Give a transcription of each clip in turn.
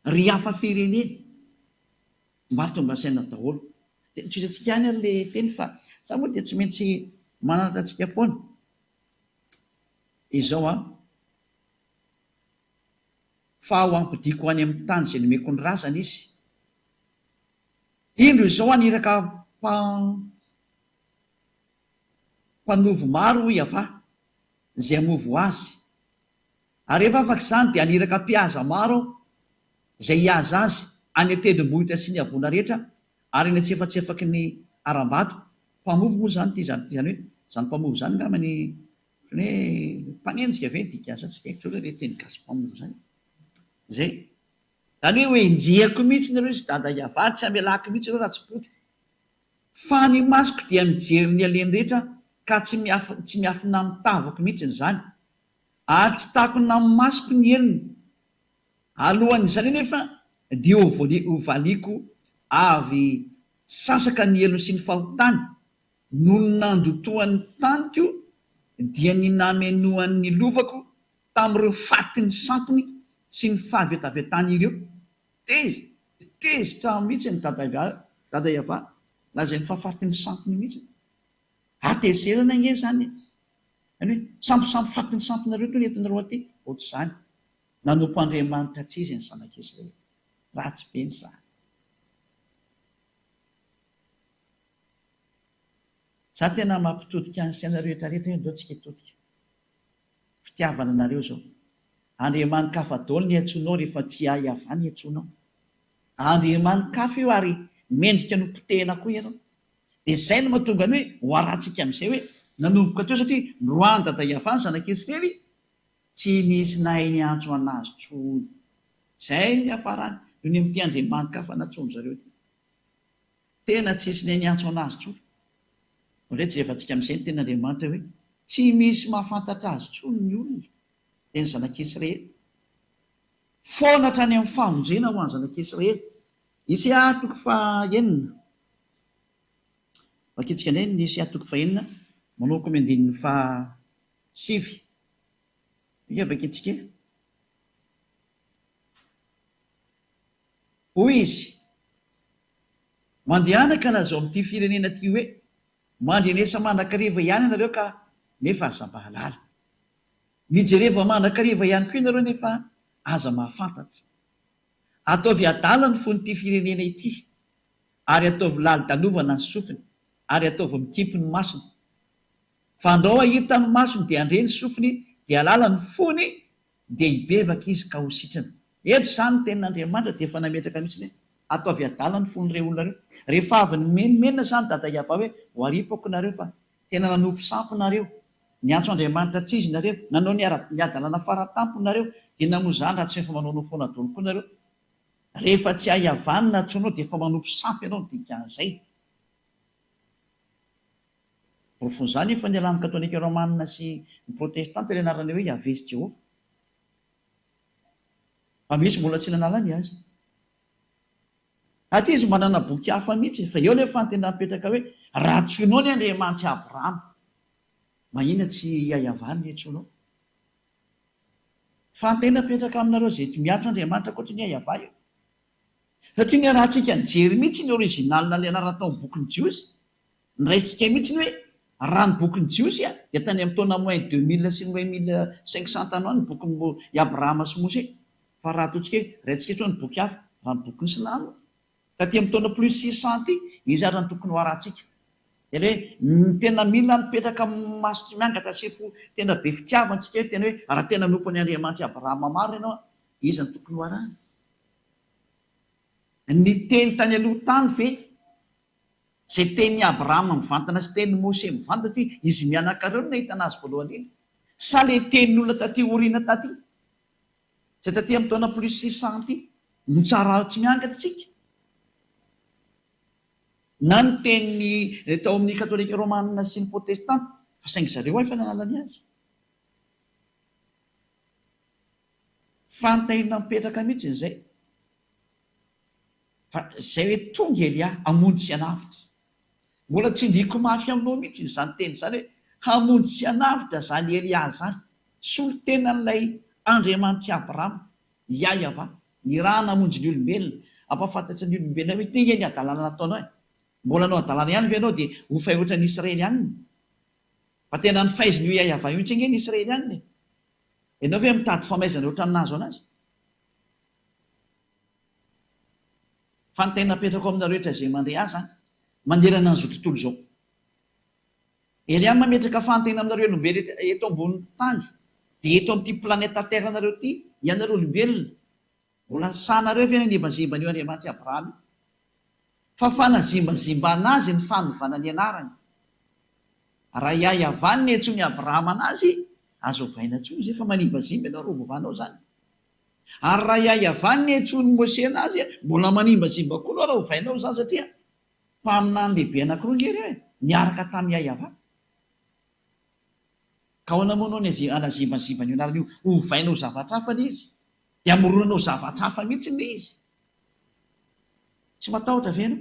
Ry hafa firenena, mba tonga saina daholo. Dia tohizantsika ihany ary ilay teny fa za moa dia tsy maintsy mananatra antsika foana. Izao an. Fa ho ampodiako any amin'ny tany izay nomeko ny razana izy. Indro izao haniraka mpanovo maro hoy Yavah, izay hamovo azy. Ary rehefa afaka izany dia haniraka mpihaza maro aho, izay hihaza azy any an-tendrombohitra sy ny havoana rehetra ary any an-tsefatsefaky ny harambato. Mpamovo moa izany ity izany hoe izany mpamovo izany angamba ny ohatran'ny hoe mpanenjika ve ny dikan'izany? Tsy dia haiko loatra ilay teny gasy mpamovo izany. Izay. Izany hoe hoenjehiko mihitsy nareo izy dada Yavah, tsy hamelako mihitsy nareo raha tsy potika. Fa ny masoko dia mijery ny aleny rehetra ka tsy tsy miafina amin'ny tavako mihitsy izany. Ary tsy takona amin'ny masoko ny helony. Alohan'izany anefa dia ho hovaliako avy sasaka ny helony sy ny fahotany noho ny nandotoany ny taniko dia ny namenoany ny lovako tamin'ireo fatin'ny sampiny sy ny fahavetavetany ireo. Tezitra, tezitra mihitsy ny dada Yavah, lazainy fa fatin'ny sampiny mihitsy. Hatezerana ange izany e! Izany hoe sampisampy fatin'ny sampinareo tony entinareo aty, ohatr'izany. Nanompo Andriamanitra tsy izy ny zanak'Israely. Ratsy be ny zany. Za tena mampitodika ny saina rehetra rehetra hoe ndao tsika hitodika. Fitiavana anareo zao. Andriamani-kafa daholo ny iantsoanao rehefa tsy ahy Yavah ny iantsoanao. Andriamani-kafa io ary mendrika ny ho potehina koa ianao. Dia izay no mahatonga ny hoe ho arahantsika amin'izay hoe nanomboka teo satria noroahan'i Dada Yavah ny zanak'Israely tsy nisy nahay niantso an'azy tsony. Izay no niafarany nony amin'ity Andriamani-kafa nantsoin-dry zareo ity. Tena tsisy nahay niantso an'azy tsony. Indray jerevantsika amin'izay ny tenin'Andriamanitra hoe tsy misy mahafantatra azy tsony ny olona, dia ny zanak'Israely. Foana hatrany amin'ny famonjena ho an'ny zanak'Israely. Isaia toko fahenina. Vakintsika indray ny Isaia toko fahenina, manomboka amin'ny andininy fahasivy. Inga vakintsika e. Hoy izy, Mandehana ka lazao amin'ity firenena ity hoe, Mandrenesa mandrakariva ihany ianareo ka nefa aza mahalala. Mijereva mandrakariva ihany koa ianareo nefa aza mahafantatra. Ataovy adala ny fon'ity firenena ity, ary ataovy lali-dalovana ny sofiny, ary ataovy mikimpy ny masony. Fa andrao hahita ny masony dia handre ny sofiny dia hahalala ny fony dia hibebaka izy ka ho sitrana. Eto izany ny tenin'Andriamanitra dia efa nametraka mihitsy hoe ataovy adala ny fon'ireo olona ireo. Rehefa avy nimenomenona izany Dada Yavah hoe ho aripako nareo fa tena nanompo sampy nareo, niantso Andriamanitra tsy izy nareo, nanao ny ara ny hadalana faratampony nareo, dia namoa izany raha tsy efa manaonao foana daholo koa nareo. Rehefa tsy hay Yavah ny nantsoinao dia efa manompo sampy ianao ny dikan'izay. Porofon'izany efa nialan'ny Katolika Romana sy ny Protestanta ilay anarana hoe Yahveh sy Jehovah. Fa misy mbola tsy nanala ny azy. Aty izy manana boky hafa mihitsy, fa eo ilay fantena mipetraka hoe raha antsoinao ny Andriamanitr'i Abrahama, mahina tsy hiahiavany ny antsoinao. Fantena mipetraka aminareo izay miantso Andriamanitra ankoatry ny Yahvah io. Satria niarahantsika nijery mihitsy ny original ilay anarana tao amin'ny bokin'ny Jiosy, Noraisintsika mihitsy ny hoe raha ny bokin'ny Jiosy dia tany amin'ny taona moins 2000 sy ny moins 1500 tany ho any ny bokin'i i Abrahama sy Mosè. Fa raha ataontsika hoe raintsika intsony ny boky hafa, raha ny bokin'ny Silamo, taty amin'ny taona plus 600 aty, iza ary no tokony ho arahantsika? Dia hoe ny tena mila mipetraka maso tsy miangatra sy fo tena be fitiavana tsika hoe tena hoe raha tena nompo an'i Andriamanitr'i Abrahama marina ianao, iza no tokony ho arahana? Ny teny tany aloha tany ve Izay tenin'i Abrahama mivantana sy tenin'i Mose mivantana ty izy mianaka ireo no nahitana azy voalohany indrindra? Sa le tenin'olona taty aoriana taty? Izay taty amin'ny taona plus 600 ty no tsara tsy miangatra tsika? Na ny tenin'ny tao amin'ny katolika romana sy ny protestanta fa saingy zareo efa nanala ny azy. Fantahina mipetraka mihitsy izay. Fa izay hoe tonga Elia hamonjy sy hanavotra. Mbola tsindriako mafy aminao mihitsy izany teny izany hoe hamonjy sy hanavotra izany Elia izany. Solontenan'ilay Andriamanitr'i Abrahama, Yah Yavah. Nirahana hamonjy ny olombelona, hampahafantatra ny olombelona hoe ity nge ny hadalana nataonao e! Mbola hanao hadalana ihany ve ianao dia ho fay ohatran'ny Israelianina? Fa tena nifaizin'io Yahweh io mihitsy ange ny Israelianina e! Ianao ve mitady famaizana ohatran'ny nahazo anazy? Fa ny tena apetrako aminareo rehetra izay mandre ahy izany, manerana an'izao tontolo izao. Elia mametraka fahantena aminareo olombelona eto ambonin'ny tany, dia eto amin'ity planète terre nareo ity, ianareo olombelona, mbola sahinareo ve ny hanembazemba an'io Andriamanitr'i Abrahama io? Fa fanazimbazimbana azy ny fanovana ny anarany. Raha i Yavah niantsoan'i Abrahama anazy, aza ovaina intsony izay fa manimbazimba ianao raha ovovanao izany. Ary raha i Yavah niantsoan'i Moshe anazy, mbola manimbazimba koa anao raha ovainao izany satria Mpaminany lehibe anankiroa ange ireo e, niaraka tamin'i Yavah. Ka ahoana moa no anazimbazimba an'io anarana io? Ovaina ho zavatra hafa ilay izy. Dia amoronanao zavatra hafa mihitsy ilay izy. Tsy matahotra ve ianao?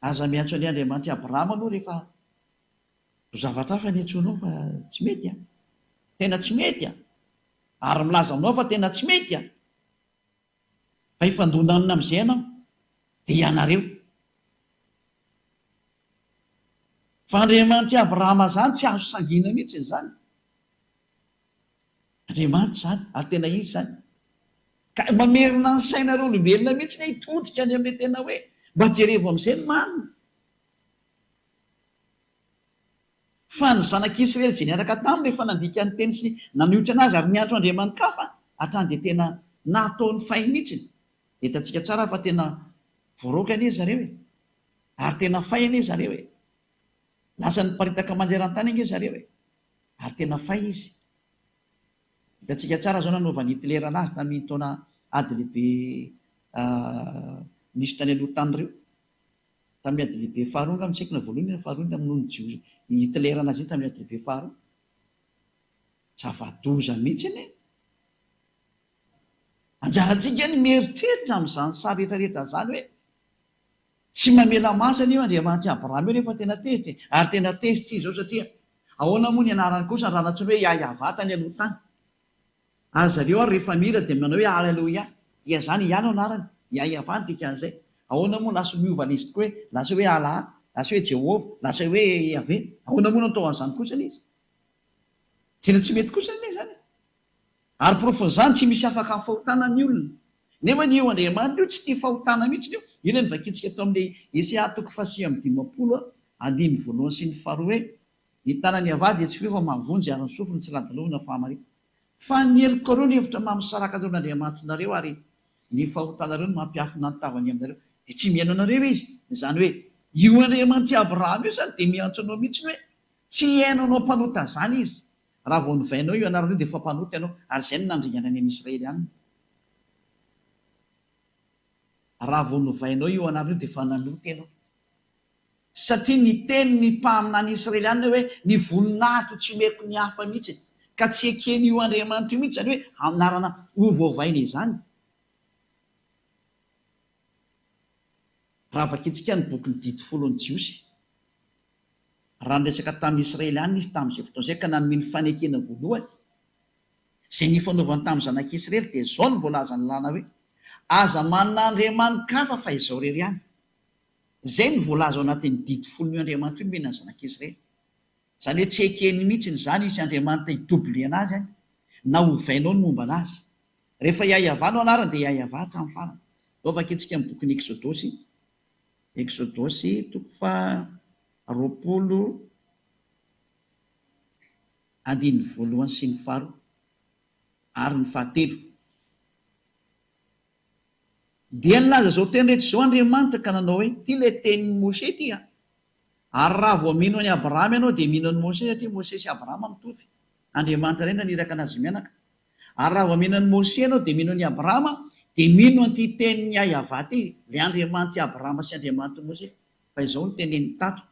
Aza miantso an'i Andriamanitr'i Abrahama aloha rehefa ho zavatra hafa ny antsoinao fa tsy mety an! Tena tsy mety an! Ary milaza aminao fa tena tsy mety an! Fa hifandona aminy amin'izay ianao, dia ianareo. Fa Andriamanitr'i Abrahama izany tsy azo sangiana mihitsy izany. Andriamanitra izany, ary tena Izy izany. Ka mamerina ny sainareo olombelona mihitsy ny hitodika any amin'ilay tena hoe mba jerevo amin'izay ny marina. Fa ny zanak'Israely izay niaraka taminy rehefa nandika ny teny sy nanohitra anazy ary niantso andriamani-kafa hatrany dia tena nataony fay mihitsy. Hitantsika tsara fa tena voaroaka anie zareo e! Ary tena fay anie zareo e! Lasa niparitaka maneran-tany ange zareo e! Ary tena fay izy. Hitantsika tsara izao nanaovan'i Hitler anazy tamin'iny taona ady lehibe nisy tany aloha tany ireo. Tamin'ny ady lehibe faharoa angamba, tsy haiko na voalohany na faharoa ny namonoan'ny Jiosy i Hitler Nazi tamin'ny ady lehibe faharoa. Zava-doza mihitsy anie. Anjarantsika ny mieritreritra amin'izany sary rehetrarehetra izany hoe tsy mamela maso anie io Andriamanitr'i Abrahama io rehefa tena tezitra e. Ary tena tezitra izy izao satria ahoana moa ny anarany kosa raha nantsoiny hoe Yahyavat tany aloha tany. Ary zareo ary rehefa mihira dia manao hoe Aleloia. Dia zany Yah no anarany. Yah Yavah ny dikan'izay. Ahoana moa lasa miova ilay izy tokoa hoe lasa hoe Allah, lasa hoe Jehovah, lasa hoe Yaveh. Ahoana moa no atao an'izany kosa ilay izy? Tena tsy mety kosa anie izany e. Ary porofon'izany tsy misy afaka amin'ny fahotana ny olona. Nefa io Andriamanitra io tsy tia fahotana mihitsy io. Io ilay novakintsika tao amin'ilay Esaia toko faha-59 andininy voalohany sy ny faharoa hoe Ny tanany havia dia tsy feo fa mahavonjy ary ny sofiny tsy ladilovina fahamariana. Fa ny helokareo no hevitra maha-misaraka anareo amin'Andriamanitrinareo ary ny fahotanareo no mampiafina ny tavany aminareo. Dia tsy mihaino anareo Izy. Izany hoe, io Andriamanitr'i Abrahama io izany dia miantso anao mihitsy hoe, tsy hihaino anao mpanota izany Izy. Raha vao novainao io anarana io dia efa mpanota ianao. Ary izay no nandringanany an'i Israely aminy. Raha vao novainao io anarana io dia efa nanota ianao. Satria niteny ny mpaminany israeliana hoe, Ny voninahitro tsy omeko ny hafa mihitsy. Ka tsy eken'io Andriamanitra io mihitsy izany hoe anarana hovaovaina izany. Raha vakintsika ny bokin'ny Didy Folon'ny Jiosy, raha niresaka tamin'ny Israeliana izy tamin'izay fotoana izay ka nanome ny fanekena voalohany, izay nifanaovany tamin'ny zanak'Israely, dia izao no voalazan'ny lalàna hoe, Aza manana andriamani-kafa fa Izaho irery ihany. Izay no voalaza ao anatin'ny didy folon'io Andriamanitra io nomena ny zanak'Israely. Izany hoe tsy ekeny mihitsiny izany hisy Andriamanitra hi-doubler anazy any, na hovainao ny momba anazy. Rehefa Yahyaavah no anarany dia Yahyaavah hatramin'ny farany. Ndao vakintsika amin'ny bokin'ny Eksodosy, Eksodosy toko faha 20 andininy voalohany sy ny faharoa ary ny fahatelo. Dia nilaza izao teny rehetra izao Andriamanitra ka nanao hoe, Ity ilay tenin'i Moshe ity an! Ary raha vao mino an'i Abrahama ianao dia mino an'i Moshe satria Moshe sy Abrahama mitovy. Andriamanitra iray naniraka an'azy mianaka. Ary raha vao mino an'i Moshe ianao dia mino an'i Abrahama dia mino an'ity tenin'i Yavah ity, ilay Andriamanitr'i Abrahama sy Andriamanitr'i Moshe. Fa izao no teneniny tato.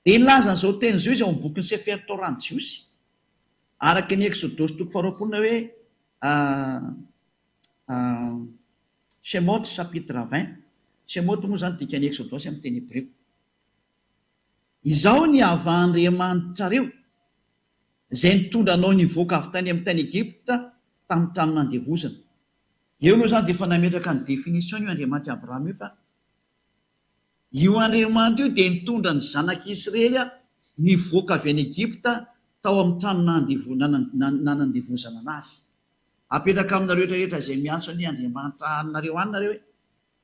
Dia nilaza an'izao teny izao izy ao amin'ny bokin'ny Sefer Torah ny Jiosy, araka ny Eksodosy toko faharoapolo na hoe Shemot chapitre 20, Shemot moa izany dikan'ny Eksodosy amin'ny teny hebreo. Izaho ny Yavah Andriamanitrareo, izay nitondra anao nivoaka avy tany amin'ny tany Egypta tamin'ny tranon'andevozana. Eo aloha izany dia efa nametraka ny définition io Andriamanitr'i Abrahama io fa io Andriamanitra io dia nitondra ny zanak'Israely nivoaka avy any Egypta tao amin'ny trano nanandevozana anazy. Apetraka aminareo rehetra rehetra izay miantso anie Andriamanitra anareo any nareo hoe,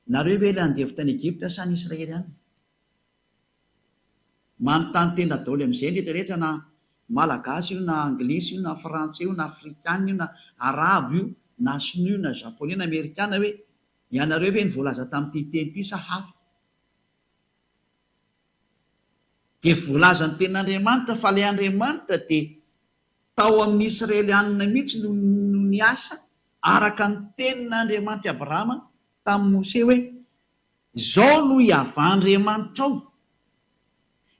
nareo ve ilay andevo tany Egypta sa ny Israely any? Manontany tena daholo amin'izay ny rehetra rehetra na Malagasy io na Anglisy io na Frantsay io na Afrikana io na Arabo io na Sinoa io na Japonais na Amerikana hoe ianareo ve ny voalaza tamin'ity teny ity sa hafa? Dia voalazan'ny tenin'Andriamanitra fa ilay Andriamanitra dia tao amin'ny Israelianina mihitsy no no niasa araka ny tenin'Andriamanitr'i Abrahama tamin'i Mose hoe Izao no Iavah Andriamanitrao,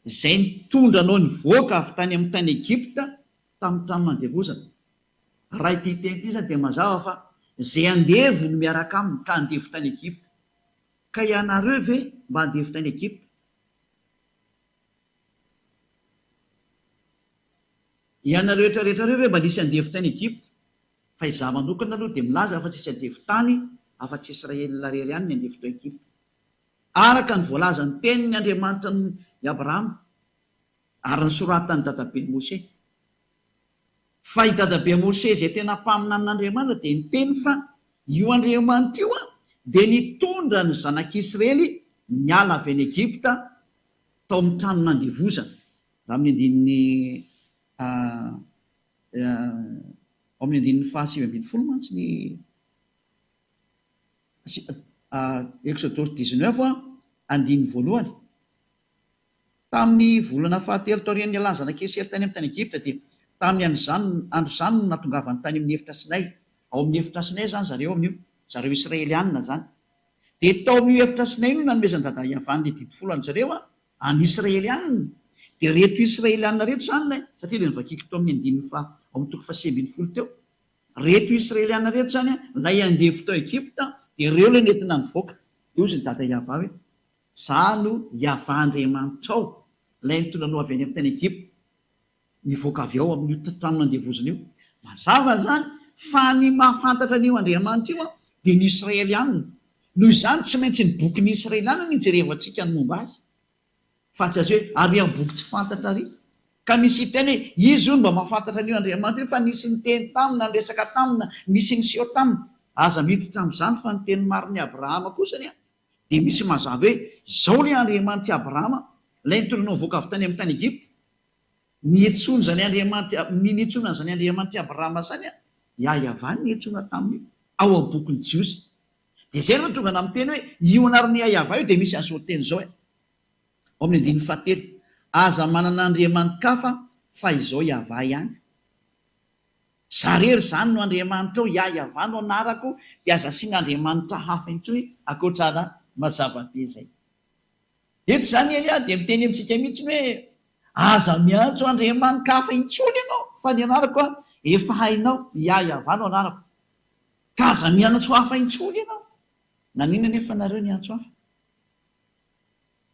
izay nitondra anao nivoaka avy tany amin'ny tany Egypta tamin'ny trano nandevozana. Raha ity teny ity izany dia mazava fa izay andevo no miaraka aminy ka andevo tany Egypta. Ka ianareo ve mba andevo tany Egypta? Ianareo rehetra rehetra ireo ve mba nisy andevo tany Egypta? Fa izaho manokana aloha dia milaza fa tsisy andevo tany afa-tsy Israel irery ihany ny andevo tao Egypta. Araka ny voalazan'ny tenin'ny Andriamanitra an'i Abrahama ary nosoratan'i dadabe Mose. Fa i dadabe Mose izay tena mpaminanin'Andriamanitra dia niteny fa io Andriamanitra io dia nitondra ny zanak'Israely niala avy any Egypta tao amin'ny trano nandevozana. Raha amin'ny andininy ao amin'ny andininy faha-19 mantsy ny Eksodosy dix-neuf andininy voalohany. Tamin'ny volana fahatelo taorian'ny nialan'ny zanak'i Israely tany amin'ny tany Egypta dia tamin'ny andro andro izany no nahatongavany tany amin'ny efitra Sinay. Ao amin'ny efitra Sinay izany zareo amin'io, zareo Israelianina izany. Dia tao amin'io efitra Sinay io no nanomezan'i Dada Iavan ny didy folo an-dry zareo, an'ny Israelianina. Dia ireto Israelianina ireto izany ilay, satria ilay novakiako tao amin'ny andininy faha, ao amin'ny toko faha-19 teo. Ireto Israelianina ireto izany, ilay andevo tao Egypta, dia ireo ilay nentina nivoaka. Dia hozy ny Dada Iavan hoe, Izaho no Iavah Andriamanitrao, ilay nitondra anao avy any amin'ny tany Egypta. Nivoaka avy ao amin'io trano nandevozana io. Mazava izany fa ny mahafantatra an'io Andriamanitra io dia ny Israelianina. Noho izany, tsy maintsy ny bokin'ny Israelianina no ijerevantsika ny momba azy. Fa tsy azo hoe ary amin'ny boky tsy fantatra ary. Ka misy hiteny hoe izy hono mba mahafantatra an'io Andriamanitra io fa nisy niteny taminy na niresaka taminy na nisy niseho taminy. Aza miditra amin'izany fa ny teny marin'i Abrahama kosa anie dia misy mazava hoe izao ilay Andriamanitr'i Abrahama, ilay nitondra anao nivoaka avy tany amin'ny tany Egypta. Niantsoana izany Andriamanitra, ny niantsoana an'izany Andriamanitr'i Abrahama izany dia Yavah no niantsoana taminy ao amin'ny bokin'ny Jiosy. Dia izay no tonga na miteny hoe io anaran'i Yavah io dia misy an'izao teny izao e. Ao amin'ny andininy fahatelo, Aza manana andriamani-kafa fa izao Yavah ihany. Izaho irery izany no Andriamanitrao, Yavah no anarako, dia aza asiana andriamanitra hafa intsony ankoatra anà. Mazava be izay. Eto izany Elia dia miteny amintsika mihitsy hoe, Aza miantso andriamani-kafa intsony ianao, fa ny anarako efa hainao, Yah-Yavah no anarako. Ka aza miantso hafa intsony ianao. Naninona anefa nareo niantso hafa?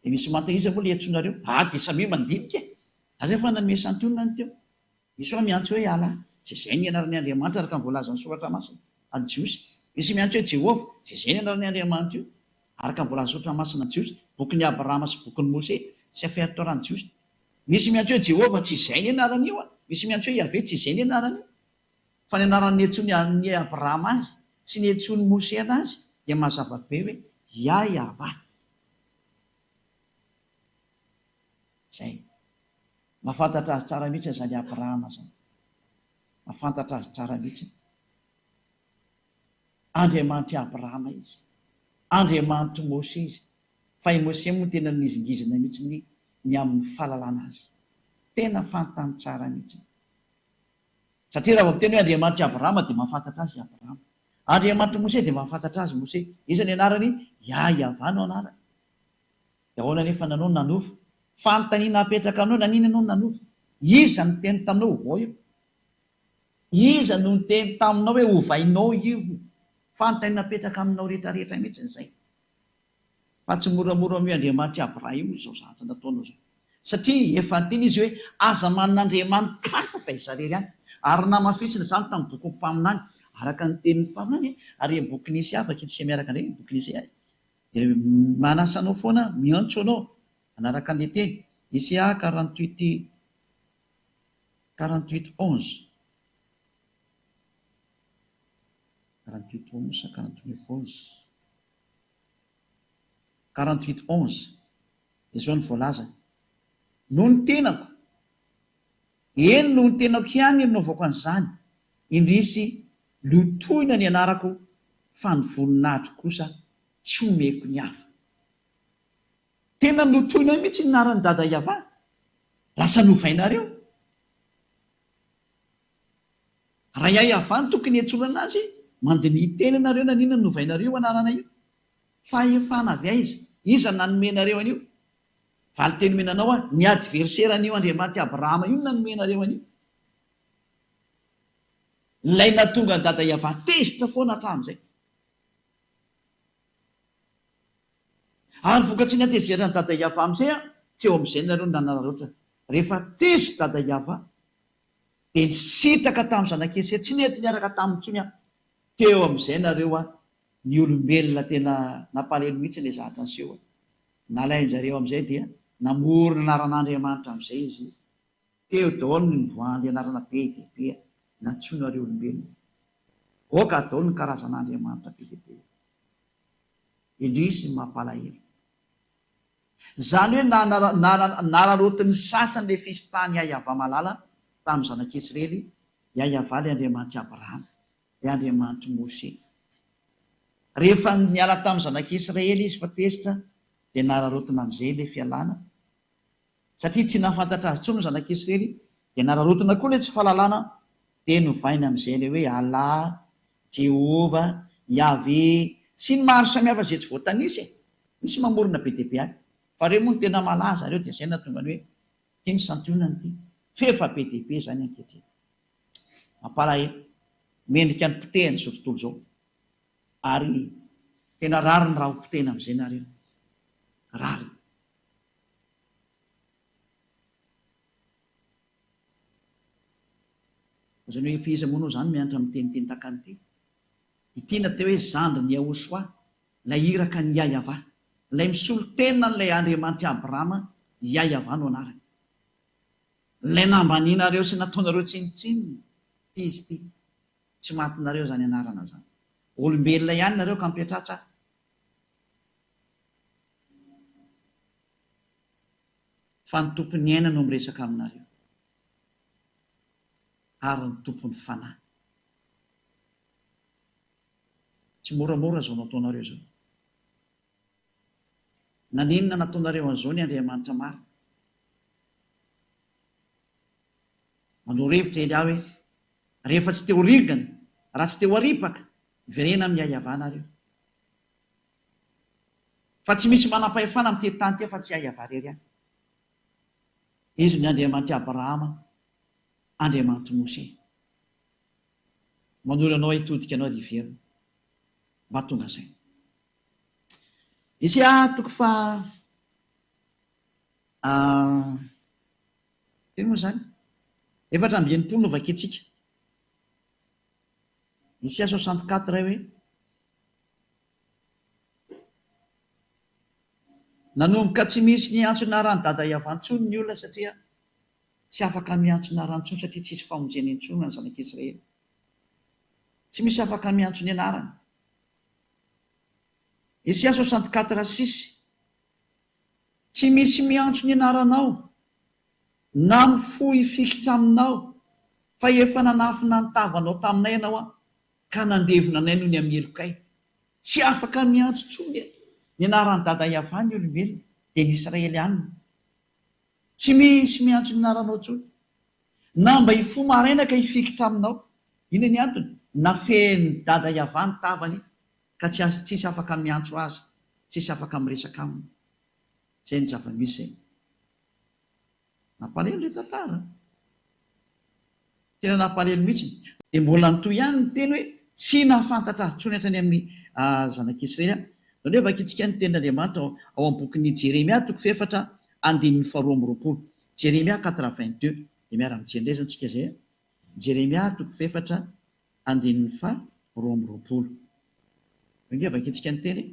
Dia misy manta iza moa ilay iantsoanareo? Ah, dia samia mandinika e! Za zay efa nanome santionany teo. Misy hoa miantso hoe Allah, tsy izay ny anaran'ny Andriamanitra araka ny voalazan'ny Soratra Masina, an'ny Jiosy. Misy miantso hoe Jehovah, tsy izay ny anaran'ny Andriamanitra io, araka ny voalazan'ny Soratra Masina an'ny Jiosy, bokin'i Abrahama sy bokin'i Mose, Sefer Torah an'ny Jiosy. Misy miantso hoe Jehovah, tsy izay ny anaran'io. Misy miantso hoe Yahveh, tsy izay ny anaran'io. Fa ny anaran'ny niantsoan'i an'i Abrahama azy sy niantsoan'i Mose anazy dia mazava be hoe Yah-Yavah. Izay. Mahafantatra azy tsara mihitsy izany Abrahama izany. Mahafantatra azy tsara mihitsy. Andriamanitr'i Abrahama izy. Andriamanitr'i Mose izy. Fa i Mose moa tena nihizingizina mihitsy ny ny amin'ny fahalalana azy. Tena fantany tsara mihitsy. Satria raha vao miteny hoe Andriamanitr'i Abrahama dia mahafantatra azy i Abrahama. Andriamanitr'i Mose dia mahafantatra azy Mose. Iza ny anarany? Yah-Yavah no anarany. Dia ahoana anefa nanao no nanova? Fanontaniana apetraka aminao, naninona ianao no nanova? Iza no niteny taminao ovao io? Iza no niteny taminao hoe ovainao io? Fanontaniana apetraka aminao rehetrarehetra mihitsy izay. Fa tsy moramora amin'io Andriamanitr'i Abraham io izao zavatra nataonao izao. Satria efa niteny izy hoe aza manana andriamani-kafa fa izaho irery ihany. Ary namafisiny izany tamin'ny bokin'ny mpaminany. Araka ny tenin'ny mpaminany ary ny bokin'i Isaia, vakintsika miaraka indray ny bokin'i Isaia. Dia manasa anao foana aho, miantso anao hanaraka an'ilay teny. Isaia 48, 48 11. 48 11, 49 11. 48 11. Dia izao no voalazany. Noho ny tenako, eny noho ny tenako ihany no nanaovako an'izany, indrisy lotoina ny anarako fa ny voninahitro kosa tsy omeko ny hafa. Tena notoina mihitsy ny anaran'i Dada Yava. Lasa novainareo. Raha Yayava no tokony hiantsoana anazy, mandinihy tena nareo naninona no novainareo io anarana io? Fahefana avy aiza? Iza nanome nareo an'io? Valinteny omena anao aho, ny adversaire an'io Andriamanitr'i Abrahama io no nanome anareo an'io. Ilay nahatonga an'i Dada Yavah tezitra foana hatramin'izay. Ary vokatry ny hatezeran'i Dada Yavah amin'izay an, teo amin'izay nareo no nanararaotra. Rehefa tezitra Dada Yavah, dia nisintaka tamin'ny zanak'i Esea, tsy nety niaraka taminy intsony aho. Teo amin'izay nareo an, ny olombelona tena nampalahelo mihitsy ilay zavatra niseho an. Nalain-jareo amin'izay dia namorona anaran'Andriamanitra amin'izay izy. Teo daholo ny nivoahan'ilay anarana be dia be nantsoinareo olombelona. Goaka daholo ny karazan'Andriamanitra be dia be. Indrisy ny mampalahelo. Izany hoe nararaotin'ny sasany ilay fisintahan'i Yahyahavah malala tamin'ny zanak'Israely, Yahyahavah ilay Andriamanitr'i Abrahama, ilay Andriamanitr'i Moshe. Rehefa niala tamin'ny zanak'Israely izy fa tezitra dia nararaotina amin'izay ilay fialana. Satria tsy nahafantatra azy intsony ny zanak'Israely, dia nararaotina koa ilay tsy fahalalana, dia novaina amin'izay ilay hoe Allah, Jehovah, Yahveh, sy ny maro samihafa izay tsy voatanisa e! Misy mamorona be dia be any. Fa ireo moa no tena malaza ireo dia izay no nahatonga ny hoe ity ny santionany ity. F'efa be dia be izany ankehitriny. Mampalahelo. Mendrika ny potehiny izao tontolo izao. Ary tena rariny raha ho potehina amin'izay nareo. Rariny. Izany hoe efa iza moa anao izany mianatra miteniteny tahaka an'ity? Ity no atao hoe zandrin'i Yahoshuah, ilay iraka an'i Yahyahavah, ilay misolo tena an'ilay Andriamanitr'i Abrahama, Yahyahavah no anarany. Ilay nambanianareo sy nataonareo tsinontsinona, ity izy ity. Tsy matinareo izany anarana izany. Olombelona ihany nareo ka mipetraha tsara. Fa ny Tompon'ny aina no miresaka aminareo, ary ny Tompon'ny fanahy. Tsy moramora izao nataonareo izao. Naninona nataonareo an'izao ny Andriamanitra marina? Manoro hevitra Elia hoe, Rehefa tsy te ho ringana, raha tsy te ho aripaka, miverena amin'ny Yahvah nareo. Fa tsy misy manam-pahefana amin'ity tany ity afa-tsy Yahvah irery ihany. Izy no Andriamanitr'i Abrahama, Andriamanitr'i Moshe. Manoro anao hitodika anao ry hiverina. Mba tonga saina. Isaia toko faha firy moa izany? 64 no vakintsika. Isaia 64 hoe Nanomboka tsy misy niantso anaran'i Dada Yavah intsony ny olona satria tsy afaka miantso anarany intsony satria tsisy famonjena intsony ho an'ny zanak'Israely. Tsy misy afaka miantso ny anarany. Isaia 64 6 Tsy misy miantso ny anaranao na mifoha hifikitra aminao fa efa nanafina ny tavanao taminay ianao aho ka nandevona anay noho ny amin'ny helokay. Tsy afaka miantso intsony ny anaran'i Dada Yavah ny olombelona, dia ny Israelianina. Tsy misy miantso ny anaranao intsony. Na mba hifoha maraina ka hifikitra aminao. Inona ny antony? Nafehin'i Dada Yavah ny tavany ka tsy tsisy afaka miantso azy, tsisy afaka miresaka aminy. Izay ny zava-misy e. Nampalahelo ilay tantara an! Tena nampalahelo mihitsy. Dia mbola nitohy ihany ny teny hoe tsy nahafantatra azy intsony hatrany amin'ny zanak'Israely aho. Izany hoe vakintsika ny tenin'Andriamanitra ao amin'ny bokin'i Jeremia toko fahefatra andininy faharoa amby roapolo. Jeremia 4 22. Dia miara-mijery indray izany tsika izay an! Jeremia toko fahefatra. Andininy faha 22. Ange vakintsika ny teny e.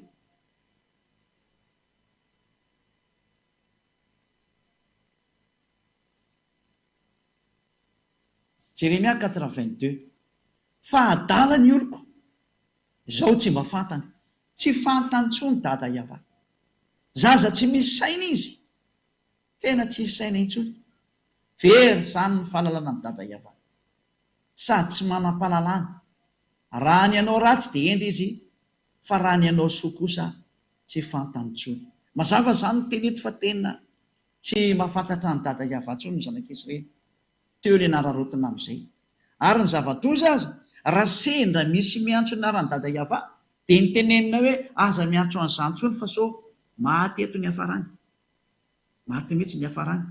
Jeremia quatre 22. Fa adala ny oloko, izao tsy mba fantany. Tsy fantany intsony Dada Yavah. Zaza tsy misy saina izy. Tena tsisy saina intsony. Very izany ny fahalalana an'i Dada Yavah. Sady tsy manam-pahalalana. Raha ny hanao ratsy dia hendry izy fa raha ny hanao soa kosa tsy fantany intsony. Mazava izany ny teny eto fa tena tsy mahafantatra an'i Dada Yavah intsony ny zanak'Israely. Teo ilay nararaotina amin'izay. Ary ny zava-doza aza, raha sendra misy miantso ny anaran'i Dada Yavah dia ny tenenina hoe aza miantso an'izany intsony fa sao maty eto ny hiafarany. Maty mihitsy ny hiafarany.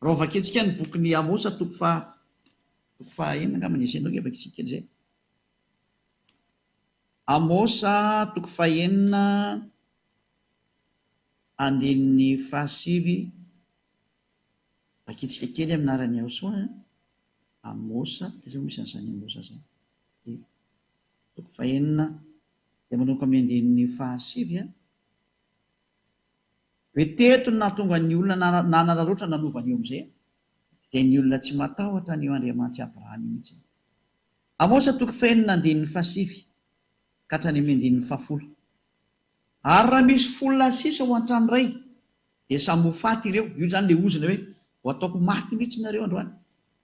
Raha ho vakintsika ny bokin'i Amosa toko faha toko faha enina angamba ny izy aloha vakintsika kely izay. Amosa toko fahenina andininy fahasivy vakintsika kely amin'ny anaran'i Yahosoa a. Amosa, aiza moa misy an'izany Amosa izany? Toko fahenina dia manomboka amin'ny andininy fahasivy a. Hoe teto no nahatonga ny olona nanararaotra nanova an'io amin'izay, dia ny olona tsy matahotra an'io Andriamanitr'i Abrahama io mihitsy. Amosa toko fahenina andininy fahasivy ka hatrany amin'ny andininy fahafolo. Ary raha misy folo lahy sisa ao an-trano iray, dia samy ho faty ireo. Io izany ilay ozona hoe, ho ataoko maty mihitsy nareo androany.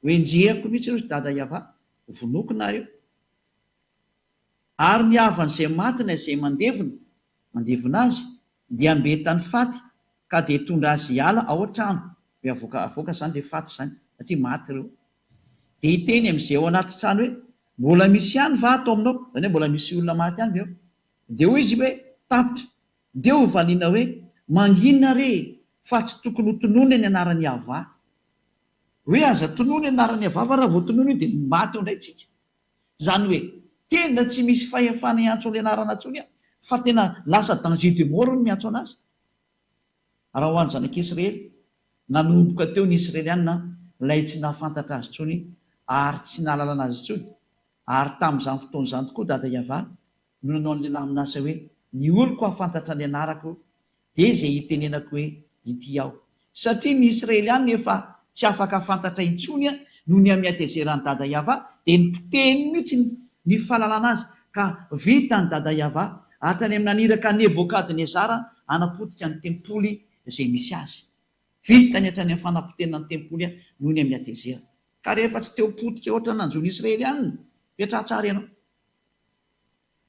Ho enjehiko mihitsy ireo ry Dada Yavah. Ho vonoiko nareo. Ary ny havan'izay maty na izay mandevina, mandevona azy, dia ambetany faty ka dia hitondra azy hiala ao an-trano, hoe avoaka avoaka izany ilay faty izany, satria maty ireo. Dia hiteny amin'izay ao anaty trano hoe, Mbola misy ihany va ato aminao? Izany hoe mbola misy olona maty ihany ve ao? Dia hoy izy hoe, Tapitra. Dia hovaliana hoe, Mangina re fa tsy tokony ho tononina ny anaran'i Yavah. Hoe aza tononina ny anaran'i Yavah fa raha vao tononina io dia maty eo indray tsika. Izany hoe tena tsy misy fahefana hiantso an'ilay anarana intsony aho fa tena lasa danger de mort ny miantso an'azy. Raha ho an'ny zanak'Israely, nanomboka teo ny Israeliana ilay tsy nahafantatra azy intsony ary tsy nahalalana azy intsony, ary tamin'izany fotoana izany tokoa Dada Yavah no nanao an'ilay lamin'asa hoe ny oloko hahafantatra ny anarako dia izay hitenenako hoe, Ity aho. Satria ny Israeliana efa tsy afaka fantatra intsony noho ny amin'ny hatezeran'i Dada Yavah, dia nipotehiny mihitsy ny fahalalana azy, ka vitan'i Dada Yavah hatrany amin'ny naniraka an'i Nebokadnezara hanapotika ny tempoly izay misy azy. Vitany hatrany amin'ny fanapotehana ny tempoly noho ny amin'ny hatezerana. Ka rehefa tsy teo potika ohatran'ny nanjo ny Israeliana, mipetraha tsara ianao.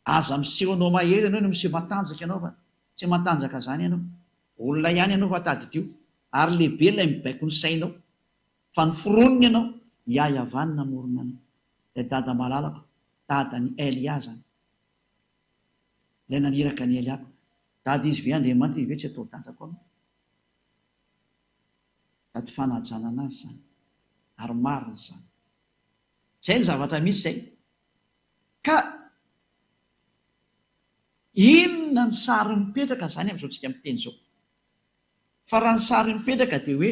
Aza miseho anao mahery ianao no miseho matanjaka ianao fa tsy matanjaka zany ianao. Olona ihany ianao fa tadidio ary lehibe ilay mibaiko ny sainao fa noforoniny ianao, Yah Yavah no namorona anao. Ilay dada malalako, dadan'i Elia zany. Ilay naniraka an'i Elia ko. Dada izy ve Andriamanitra izy ve tsy atao dadako anao? Sady fanajana anazy zany. Ary marina izany. Zay ny zavatra misy zay. Ka inona ny sary mipetraka zany amin'izao tsika miteny izao? Fa raha ny sary mipetraka dia hoe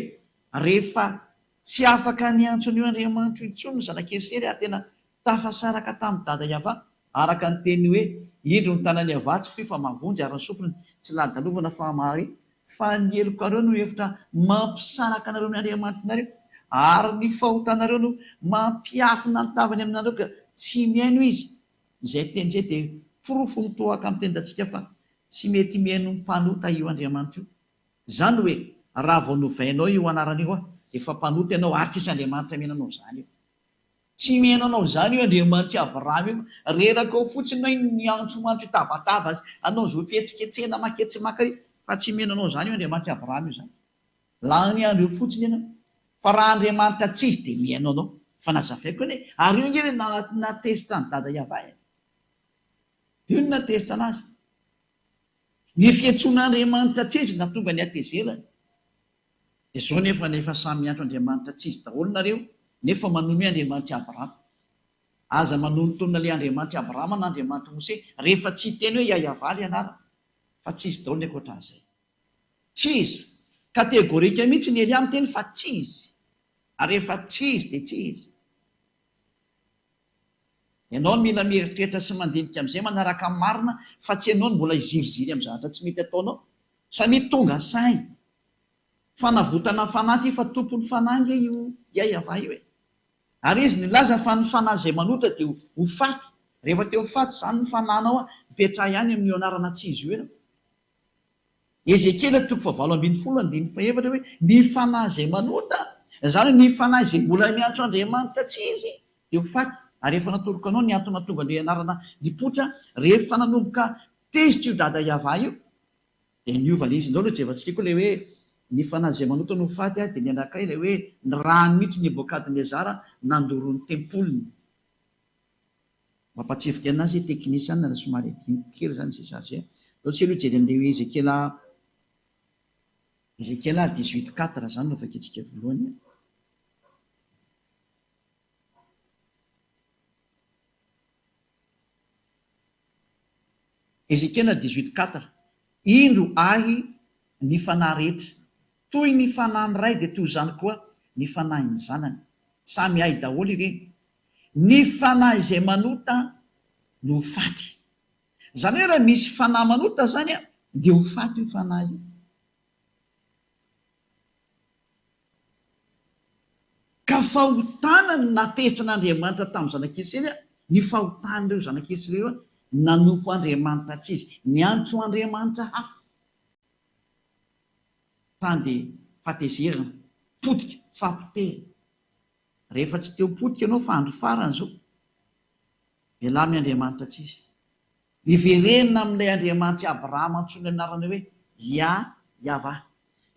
rehefa tsy afaka niantso an'io Andriamanitra io intsony ny zanak'Israely ary tena tafasaraka tamin'i Dada Yavah araka ny teniny hoe indro ny tanan'i Yavah tsy fohy fa mahavonjy ary ny sofiny tsy lalodalovana fa mahare Fa ny helokareo no hevitra mampisaraka anareo amin'ny Andriamanitrareo, ary ny fahotanareo no mampiafina ny tavany aminareo ka tsy mihaino Izy. Izay teny izay dia porofo mitohaka amin'ny tendantsika fa tsy mety mihaino ny mpanota io Andriamanitra io. Izany hoe raha vao novainao io anarana io dia efa mpanota ianao ary tsisy Andriamanitra mihaino anao izany eo. Tsy mihaino anao izany io Andriamanitr'i Abrahama io fa reraka ao fotsiny hoe miantsoantso hitabataba sy hanao izao fihetsiketsehana maketsy maka io fa tsy mihaino anao izany io Andriamanitr'i Abrahama io izany. Lany andro eo fotsiny ianao. Fa raha Andriamanitra tsy izy dia mihaino anao. Fa nazavaiko anie. Ary io ange no nahatezitra an'i Dada Yavah e. Io no nahatezitra anazy. Ny fiantsoan'Andriamanitra tsy izy no nahatonga ny hatezerany. Dia zao nefa efa samy miantso Andriamanitra tsy izy daholo nareo nefa manome Andriamanitr'i Abrahama. Aza manonontonona le Andriamanitr'i Abrahama na Andriamanitr'i Mose rehefa tsy hiteny hoe Yayavah le anarana fa tsy izy daholo ny ankoatran'izay. Tsy izy. Kategorika mihitsy ny Elia miteny fa tsy izy. Ary rehefa tsy izy dia tsy izy. Ianao no mila mieritreritra sy mandinika amin'izay manaraka ny marina fa tsy ianao no mbola hiziriziry amin'ny zavatra tsy mety ataonao. Samia tonga saina. Fanavotana ny fanahy ity fa tompon'ny fanahy ange io Yavah io e. Ary izy nilaza fa ny fanahy izay manota dia ho faty. Rehefa te ho faty izany ny fanahinao, mipetraha ihany amin'io anarana tsy izy io ianao. Ezekiela toko fahavalo ambinifolo andininy fahefatra hoe, Ny fanahy izay manota, izany hoe ny fanahy izay mbola miantso Andriamanitra tsy izy, dia ho faty. Ary efa natoroko anao ny antony nahatonga an'ilay anarana nipoitra, rehefa nanomboka tezitra io dada Yavah io, dia niova ilay izy. Ndao aloha jevantsika koa ilay hoe, Ny fanahy izay manota no ho faty, dia ny anankiray ilay hoe, Ny rany mihitsy Nebokadnezara nandoro ny tempoliny. Mampatsiahy anazy hoe teknisiana raha somary adinoko kely izany izay sary izay. Ndao tsika aloha hijery an'ilay hoe Ezekiela Ezekiela 18 quatre izany no vakintsika voalohany. Ezekiela 18 quatre Indro ahy ny fanahy rehetra, toy ny fanahin'ny Ray dia toy izany koa ny fanahin'ny Zanany. Samy ahy daholo ireny. Ny fanahy izay manota no ho faty. Izany hoe raha misy fanahy manota izany dia ho faty io fanahy io. Ka fahotana no nahatezitran'Andriamanitra tamin'ny zanak'Israely, ny fahotan'ireo zanak'Israely ireo nanompo andriamanitra tsy izy, niantso andriamanitra hafa. Tany dia fahatezerana, potika, fahapotehana. Rehefa tsy te ho potika ianao fa andro farany izao, mialà amin'ny Andriamanitra tsy izy. Miverena amin'ilay Andriamanitr'i Abrahama antsoina amin'ny anarana hoe Yah Yavah.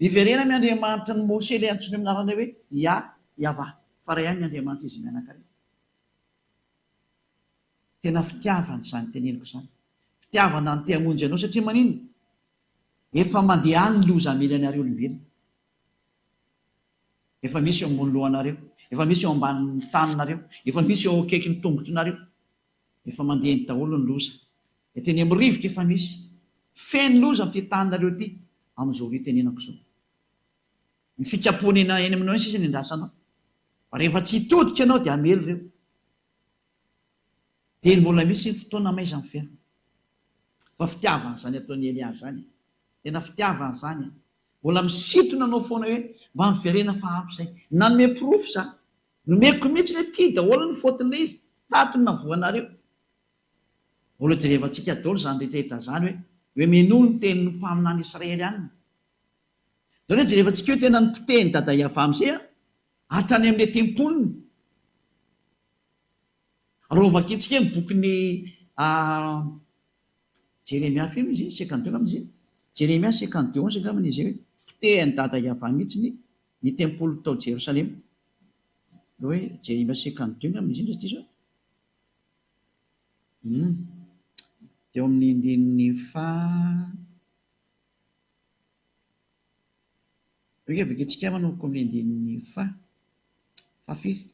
Miverena amin'ny Andriamanitry ny Moshe ilay antsoina amin'ny anarana hoe Yah Yavah. Fa iray ihany ny Andriamanitra izy mianakavy. Tena fitiavana izany teneniko izany. Fitiavana ny te hamonjy anao satria maninona? Efa mandeha any ny loza hamely anareo olombelona. Efa misy eo ambony lohanareo, efa misy eo ambanin'ny taninareo, efa misy eo akaikin'ny tongotrinareo. Efa mandeha eny daholo ny loza. Eto eny amin'ny rivotra efa misy. Feno loza amin'ity taninareo ity amin'izao ora itenenako izao. Ny fikapohana eny eny aminao eny sisa no iandrasanao. Fa rehefa tsy hitodika ianao dia hamely ireo. Dia mbola misy ny fotoana amaizan'ny fiainana. Fa fitiavana izany ataon'i Elia izany e. Tena fitiavana izany e. Mbola misintona anao foana hoe mba miverena fa ampy izay. Nanome porofo za. Nomeko mihitsy hoe ty daholo ny faute-n'ilay izy, tato no navoanareo. Mbola jerevantsika daholo izany rehetra rehetra izany hoe hoe minoa ny tenin'ny mpaminany Israely any. Izany hoe jerevantsika hoe tena nopotehin'i Dada Yavah amin'izay an, hatrany amin'ilay tempoliny. Raha hovakintsika ny bokin'i Jeremia firy moa izy iny? 52 angamba izy iny? Jeremia 52 onze angamba izy iny hoe potehin'i Dada Yavah mihitsy ny ny tempoly tao Jerosalema. Ilay hoe Jeremia 52 angamba izy iny raha tsy diso aho. Hum. Teo amin'ny andininy faha Eo vakintsika manomboka amin'ny andininy faha fahafiry?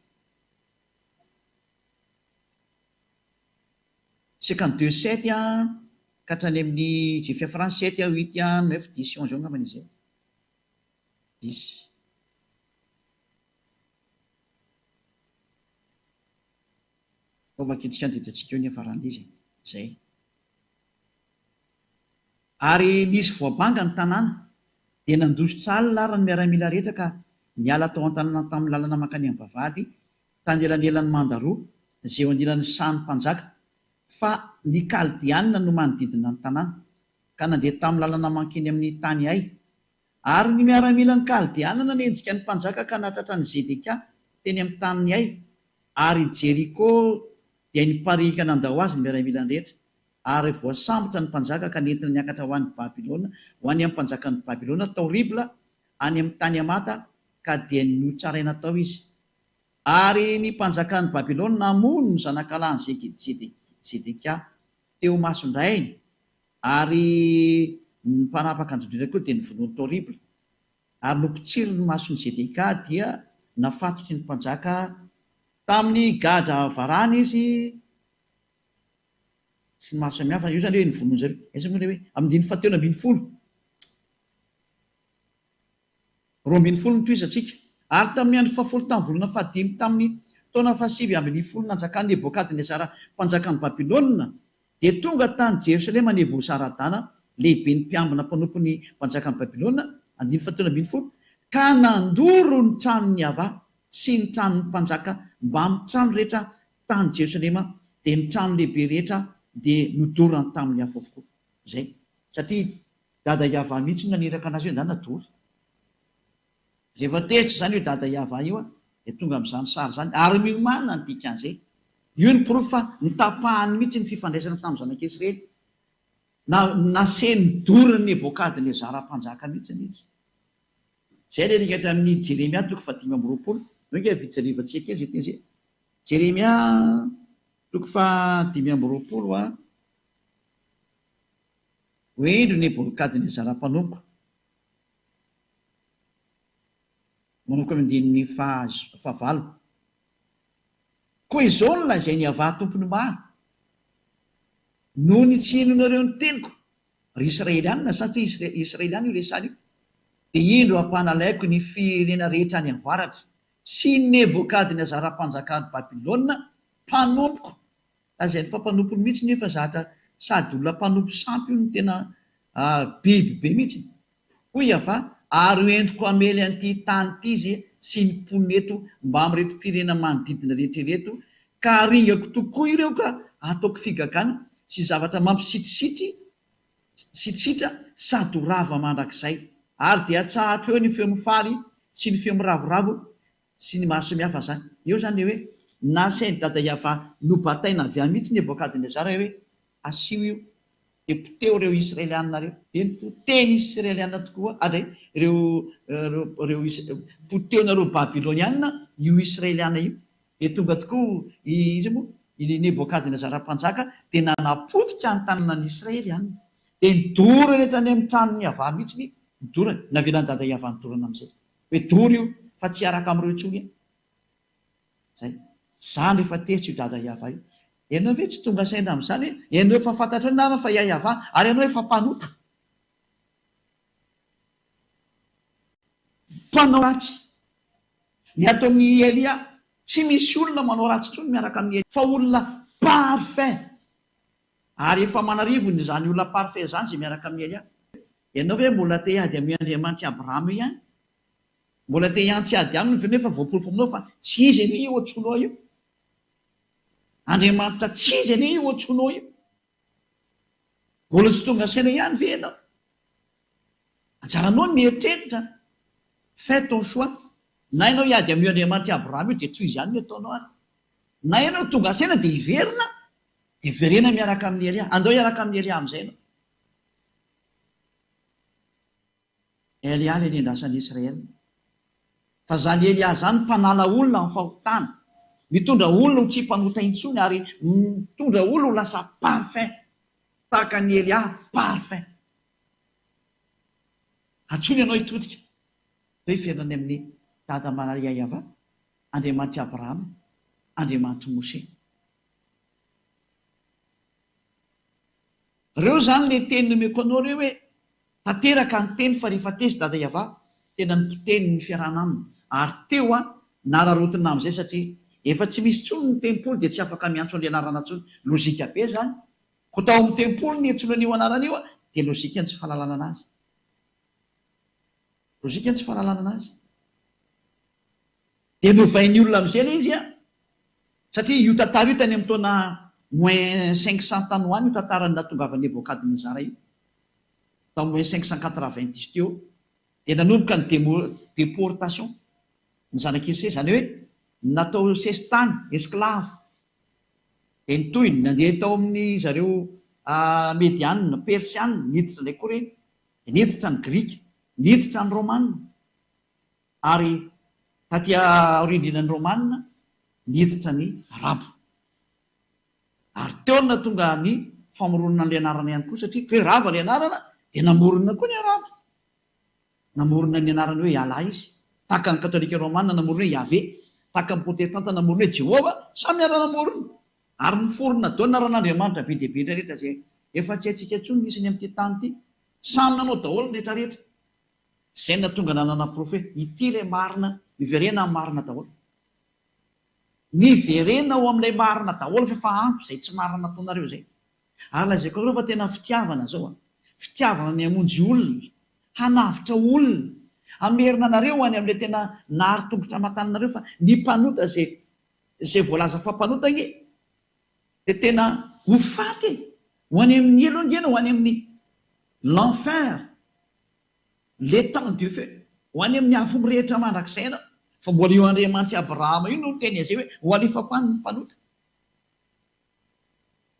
52 sept an, ka hatrany amin'ny izay fiafarany sept an, huit an, neuf, dix, onze eo angambany izay. Dix. Vao vakintsika ny didintsika eo ny hiafaran'ilay izy e. Izay. Ary nisy voabanga ny tanàna, dia nandositra alina ary ny miaramila rehetra ka niala tao an-tanàna tamin'ny lalana mankany amin'ny vavahady tany elanelan'ny manda roa, izay eo anilan'ny sahan'ny mpanjaka, fa ny Kaldeana no manodidina ny tanàna, ka nandeha tamin'ny lalana mankeny amin'ny tany Hay. Ary ny miaramilan'ny Kaldeana nanenjika ny mpanjaka ka nahatratra an'i Zedekia teny amin'ny tanin'i Hay, ary i Jeriko dia nipariaka nandao azy ny miaramilany rehetra, ary voasambotra ny mpanjaka ka nentina niakatra ho any Babylona, ho any amin'ny mpanjakan'i Babylona tao Ribla, any amin'ny tany Hamata, ka dia notsaraina tao izy. Ary ny mpanjakan'i Babylona namono ny zanakalahin'i Zedekia teo imason-drainy, Ary ny mpanapaka an'i Joda koa dia novonoiny tao Ribla, ary nopotsiriny ny mason'i Zedekia, dia nafatotry ny mpanjaka tamin'ny gadra varahina izy sy ny maro samihafa. Io izany hoe novonoin-dry zareo. Aiza moa ilay hoe amin'ny andininy fahatelo ambinifolo? 12 no tohizantsika. Ary tamin'ny andro fahafolo tamin'ny volana fahadimy tamin'ny. Taona fahasivy ambinifolo nanjakan'i Nebokadnezara mpanjakan'i Babylona, dia tonga tany Jerosalema Nebozaradana, lehiben'ny mpiambina mpanompon'ny mpanjakan'i Babylona, andininy fahatelo ambinifolo, ka nandoro ny tranon'i Yavah sy ny tranon'ny mpanjaka mbamin'ny trano rehetra tany Jerosalema, dia ny trano lehibe rehetra dia nodorany tamin'ny afo avokoa. Izay, satria Dada Yavah mihitsy no naniraka anazy hoe ndana dory. Rehefa tezitra izany io Dada Yavah io dia tonga amin'izany sary izany ary miomàna ny dikan'izay. Io ny porofo fa notapahany mihitsy ny fifandraisana tamin'ny zanak'Israely. Na nasehiny dorin'i Nebokadnezara mpanjaka mihitsy izy. Izay ilay nikatra amin'ny Jeremia toko fahadimy amby roapolo. Io ange fijerevantsika izay teny izay. Jeremia toko fahadimy amby roapolo a. Hoe indro Nebokadnezara mpanompoko. Manomboka amin'ny andininy fahavalo. Koa izao no lazain'i Yavah Tompon'ny maro, Noho ny tsy henoinareo ny teniko, ry Israelianina, satria Israeliana io resahana io, dia indro hampanalaiko ny firenena rehetra any avaratra, sy i Nebokadnezara mpanjakan'i Babylona, mpanompoko, Lazainy fa mpanompony mihitsy nefa zatra sady olona mpanompo sampy io no tena biby be mihitsy. Hoy Yavah, Ary ho entiko hamely an'ity tany ity izy sy ny mponina eto mbamin'ireto firenena manodidina rehetra ireto, ka haringako tokoa ireo ka hataoko figagana sy zavatra mampisitrisitritra sady ho rava mandrakizay. Ary dia hatsahatro eo ny feo mifaly sy ny feo miravoravo sy ny maro samihafa zany. Eo zany le hoe nasain'i Dada Yavah nobataina avy any mihitsy Nebokadnezara hoe asio io dia poteho ireo Israelianina ireo. Dia nipotehiny Israelianina tokoa ary ireo ireo potehinareo Babylonianina io Israelianina io. Dia tonga tokoa i iza moa i Nebokadnezara mpanjaka dia nanapotika ny tanànan'ny Israelianina. Dia nidorany hatrany amin'ny tranon'i Yavah mihitsy nidorany. Navelan'i Dada Yavah nidorana amin'izay. Hoe dory io fa tsy hiaraka amin'ireo intsony aho. Zay. Zany rehefa tezitra io dada Yavah io. Ianao ve tsy tonga saina amin'izany hoe ianao efa fantatrao ny anarany fa i Yavah ary ianao efa mpanota. Mpanao ratsy. Ny ato amin'i Elia, tsy misy olona manao ratsy intsony miaraka amin'i Elia fa olona parfait. Ary efa aman'arivony izany olona parfait izany izay miaraka amin'i Elia. Ianao ve mbola te hiady amin'io Andriamanitr'i Abrahama io ihany? Mbola te hiantsy ady aminy ve nefa voaporofo aminao fa tsy izy anie io antsoinao io? Andriamanitra tsy izy anie io antsoinao io? Mbola tsy tonga saina ihany ve ianao? Anjaranao ny mieritreritra. Fais ton choix. Na ianao hiady amin'io Andriamanitr'i Abrahama io dia tohizo ihany ny ataonao ary. Na ianao tonga saina dia hiverina dia verena miaraka amin'i Elia. Andao hiaraka amin'i Elia amin'izay ianao. Elia ilay nendrasan'i Israel. Fa izany Elia izany mpanala olona amin'ny fahotana, mitondra olona ho tsy mpanota intsony ary mitondra olona ho lasa parfait, tahaka an'i Elia parfait. Antsoina ianao hitodika hoe hiverina any amin'i Dada Maria Yavah, Andriamanitr'i Abrahama, Andriamanitr'i Moshe. Reo zany le teny nomeko anao reo hoe tanteraka ny teny fa rehefa tezitra dada Yavah tena nipotehiny ny fiarahana aminy ary teo a nararaotina amizay satria efa tsy misy tsony ny tempoly dia tsy afaka miantso anle anarana tsony lozika be zany ko tao amin'ny tempoly niantsoana an'io anarana io a dia lozika ny tsy fahalalana anazy lozika ny tsy fahalalana anazy. Dia novain'ny olona amin'izay ilay izy an! Satria io tantara io tany amin'ny taona moins 500 tany ho any io tantaran'ny nahatongavan'i Nebokadnezara io. Tao moins 590 teo. Dia nanomboka ny déportation ny zanak'i Israely, izany hoe natao sesitany, esclave. Dia nitohy, nandeha tao amin'ny zareo Medianina, Persianina, niditra indray koa ireny. Dia niditra ny Grika, niditra ny Romana. Ary taty aoriandrinan'ny Romana niditra ny Arabo. Ary teo no nahatonga ny famoronana an'ilay anarana ihany koa satria hoe rava ilay anarana dia namorona koa ny Arabo. Namorona ny anarany hoe Allah izy. Tahaka ny Katolika Romana namorona hoe Yahvé. Tahaka ny Protestanta namorona hoe Jehovah. Samy niara-namorona. Ary niforona daholo ny anaran'Andriamanitra be dia be rehetra izay efa tsy haintsika intsony ny isany amin'ity tany ity. Samy nanao daholo ny rehetra rehetra. Zay no nahatonga nanana porofo hoe ity ilay marina, miverena amin'ny marina daholo. Miverena ao amin'ilay marina daholo fa efa ampy izay tsy marina nataonareo izay. Ary lazaiko anareo fa tena fitiavana izao an! Fitiavana ny hamonjy olona, hanavotra olona, hamerina anareo any amin'ilay tena nahary tongotra aman-tananareo fa ny mpanota izay izay voalaza fa mpanota ange dia tena ho faty e! Ho any amin'ny helo ange ianao, ho any amin'ny l'enfer, l'étang du feu, ho any amin'ny afo mirehitra mandrakizay ianao. Fa mbola io Andriamanitr'i Abrahama io no niteny an'izay hoe ho alefako any ny mpanota.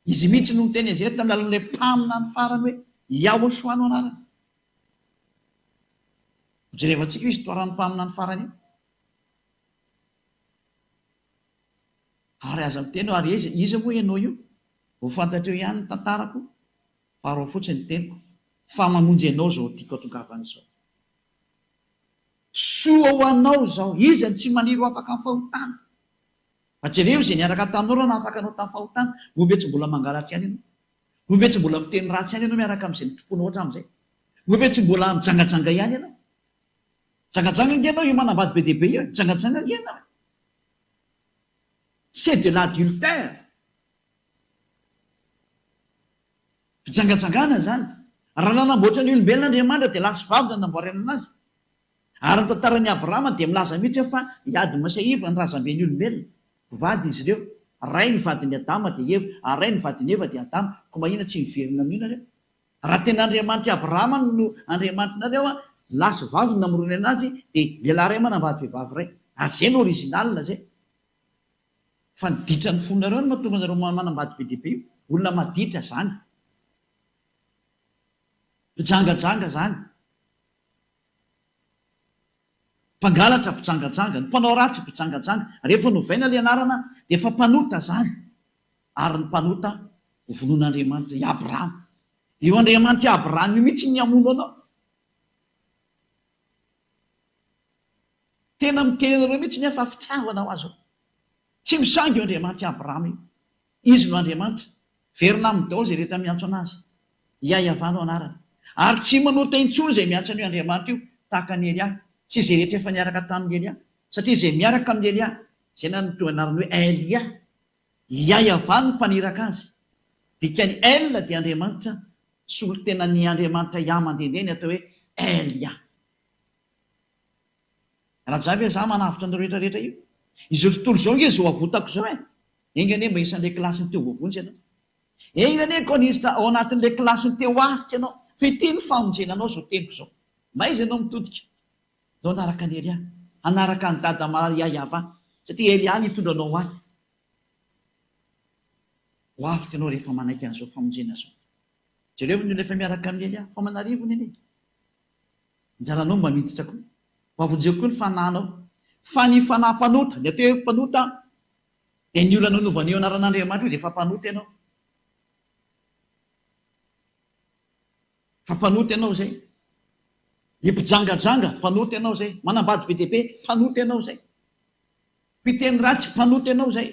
Izy mihitsy no niteny an'izay tamin'ny alalan'ilay mpaminany farany hoe Yahoshua no anarany. Hojerevantsika io histoire-n'ny mpaminany farany io. Ary aza miteny hoe ary iza, iza moa ianao io? Ho fantatreo ihany ny tantarako, fa arao fotsiny ny teniko, fa mamonjy anao izao tiako hatongavana izao. Soa ho anao izao, iza no tsy maniry ho afaka amin'ny fahotana? Fa jereo izay niaraka taminao raha nahafaka anao tamin'ny fahotana, moa ve tsy mbola mangalatra ihany ianao? Moa ve tsy mbola miteny ratsy ihany ianao miaraka amin'izay nitompoanao hatramin'izay? Moa ve tsy mbola mijangajanga ihany ianao? Mijangajanga ange ianao io manambady be dia be io e! Mijangajanga ange ianao e! C'est de l'adultère! Fijangajangana izany. Raha nanamboatra ny olombelona Andriamanitra dia lahy sy vavy no nanamboarana anazy. Ary ny tantaran'i Abrahama dia milaza mihitsy hoe fa i Adama sy Eva ny razamben'ny olombelona. Mpivady izy ireo. Ray ny vadin'i Adama dia Eva, ary ray ny vadin'i Eva dia Adama. Koa mahina tsy miverina amin'io nareo? Raha tena Andriamanitr'i Abrahama no Andriamanitr'nareo an, lahy sy vavy no namoronana azy dia lehilahy iray manambady vehivavy iray. Ary izay no original izay. Fa ny ditran'ny fonareo no mahatonga anareo manambady be dia be io. Olona maditra izany. Mpijangajanga izany. Mpangalatra mpijangajanga, ny mpanao ratsy mpijangajanga. Rehefa novaina ilay anarana dia efa mpanota izany. Ary ny mpanota ho vonoin'Andriamanitra, i Abrahama. Io Andriamanitr'i Abrahama io mihitsy ny hamono anao. Tena miteny anareo mihitsy ny aho fa fitiavana ho azy io. Tsy misangy io Andriamanitr'i Abrahama io. Izy no Andriamanitra. Verina aminy daholo izay rehetra miantso an'Azy. Iaiavah no anarany. Ary tsy manota intsony izay miantso an'io Andriamanitra io, tahaka an'i Elia, sy izay rehetra efa niaraka tamin'i Elia. Satria izay miaraka amin'i Elia, izay na ny anarany hoe Elia, Iaiavah no mpaniraka azy. Dikan'ny El dia Andriamanitra, solontenan'ny Andriamanitra Yah mandehandeha ny atao hoe Elia. Raja ve za manavotra an'ireo rehetra rehetra io? Izao tontolo izao ange izao avotako izao e! Enga anie mba isan'ilay kilasin'ny teo voavonjy ianao. Enga anie koa niditra ao anatin'ilay kilasin'ny teo avotra ianao. Fa ity no famonjena anao izao teniko izao. M'aiza ianao mitodika? Ndao hanaraka an'i Elia. Hanaraka an'i Dada malala Yayava. Satria Elia no hitondra anao ho any. Ho avotra ianao rehefa manaiky an'izao famonjena izao. Jereo ny olona efa miaraka amin'i Elia. Fa aman'arivony anie. Anjaranao mba miditra koa. Mba vonjeo koa ny fanahinao. Fa ny fanahy mpanota, ny atao hoe mpanota dia ny olona nanaovana io anaran'Andriamanitra io dia efa mpanota ianao. Fa mpanota ianao izay. Ny mpijangajanga, mpanota ianao izay. Manambady be dia be, mpanota ianao izay. Mpiteny ratsy, mpanota ianao izay.